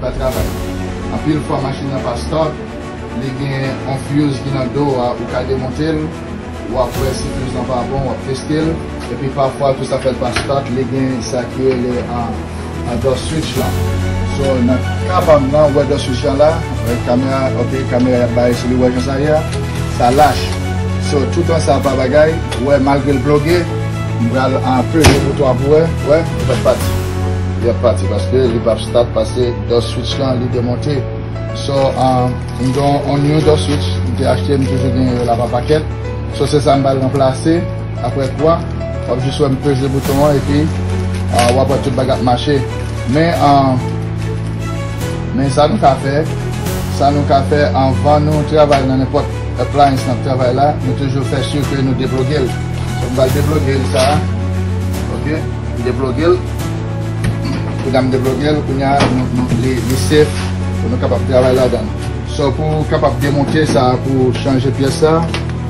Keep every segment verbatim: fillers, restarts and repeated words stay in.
pa travay. Anpil fwa machin nan pa start, li gen yon fuse ki nan do a, ou ka demonte l, w ap wè si fuse lan pa bon, w ap teste l, epi pafwa tou sa fè l pa start, li gen sa ki rele an, an door switch lan. So, nan ka pa m nan, w wè door switch lan la, wè kamera, ok, kamera y ap bay sou li, wè jan sa ye a, sa lach. So, toutan sa pa bagay, w wè malgre l ploge, m pral an peze bouton an pou wè, wè, li p ap pati. Li ap pati paske li p ap start pase door switch lan, li demonte. So, um, m gen yon new door switch, m te achte, m toujou genyen yo la pa pakèt. So, se sa m pral ranplase. Apre kwa, w ap jis wè m peze bouton an epi, uh, w ap wè tout bagay ap mache. Men, uh, men sa nou ka fè, sa nou ka fè anvan nou travay nan nenpòt appliance n ap travay la, nou toujou fè si ke nou deploge l. So, m pral deploge l sa, ok? M deploge l. Kounye a m deploge l, kounye a nou, nou, li, li safe pou nou kapab travay ladan l. So, pou w kapab demonte sa, pou w chanje pyès sa,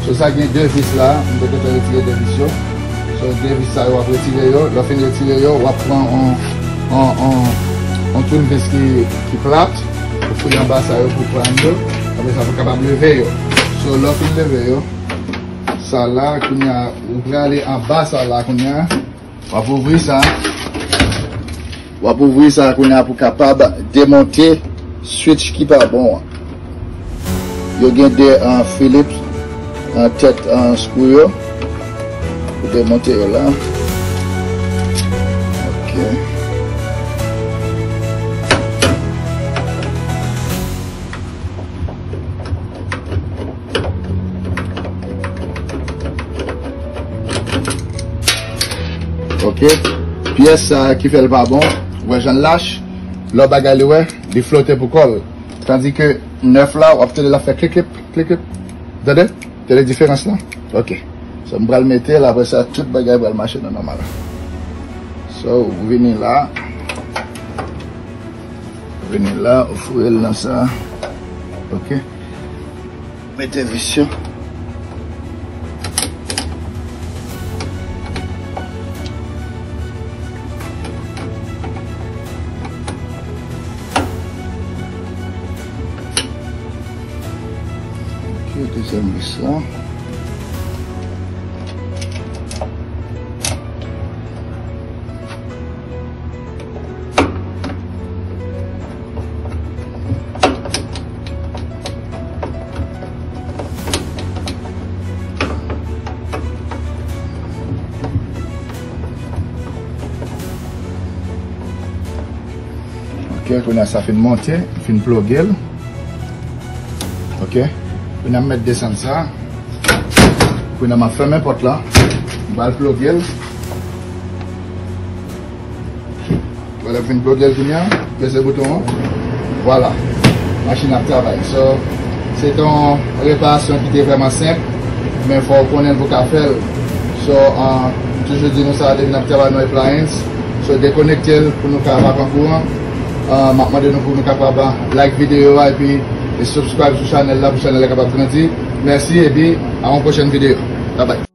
so, sa gen de vis la, m te gentan retire de vis yo. So, de vis sa yo, w ap retire yo. Lè w fin retire yo, w ap pran on, on, on, on tounvis ki, ki plat, ou fouye anba sa yo pou w pran yo. Apre sa, pou w kapab leve yo. So, lè w fin leve yo, sa la, kounye a, ou prale anba sa la, kounye a. W ap ouvri sa. W ap ouvri sa kounye a pou kapab demonte switch ki pa bon an. Yo gen de, uh, Phillips, uh, tèt, uh, screw yo. Pou demonte yo la. Ok. Ok. Pyès sa ki fè l pa bon, wè jan l lach, lè w bagay li wè, li flote pou kò l. Tandi ke nèf la, w ap tande l ap fè klik, klik, klik, klik. Tande? Tande diferans lan? Ok. So, m pral mete l, apre sa, tout bagay pral mache nan nòmal. So, vini la. Vini la, ou foure l nan sa. Ok. Mete vis yo. Ok, dezyèm vis la. Ok, kounye a sa fin monte, fin ploge l. Ok, kounye a m mèt desann sa. Kounye a m ap fèmen pòt la. M pral ploge l. Vwala, m fin ploge l kounye a, peze bouton an. Vwala, machin ap travay. So, se te yon reparasyon ki te vrèman senp, men fò w konnen l pou w ka fè l. So, uh, m toujou di nou sa, depi n ap travay nan appliance, so, dekonekte l pou nou ka pa pran kouran. Uh, m ap mande nou pou nou kapab like videyo a epi e subscribe sou chanèl la pou chanèl la kapab grandi. Mèsi epi a yon pwochèn videyo. Bye bye.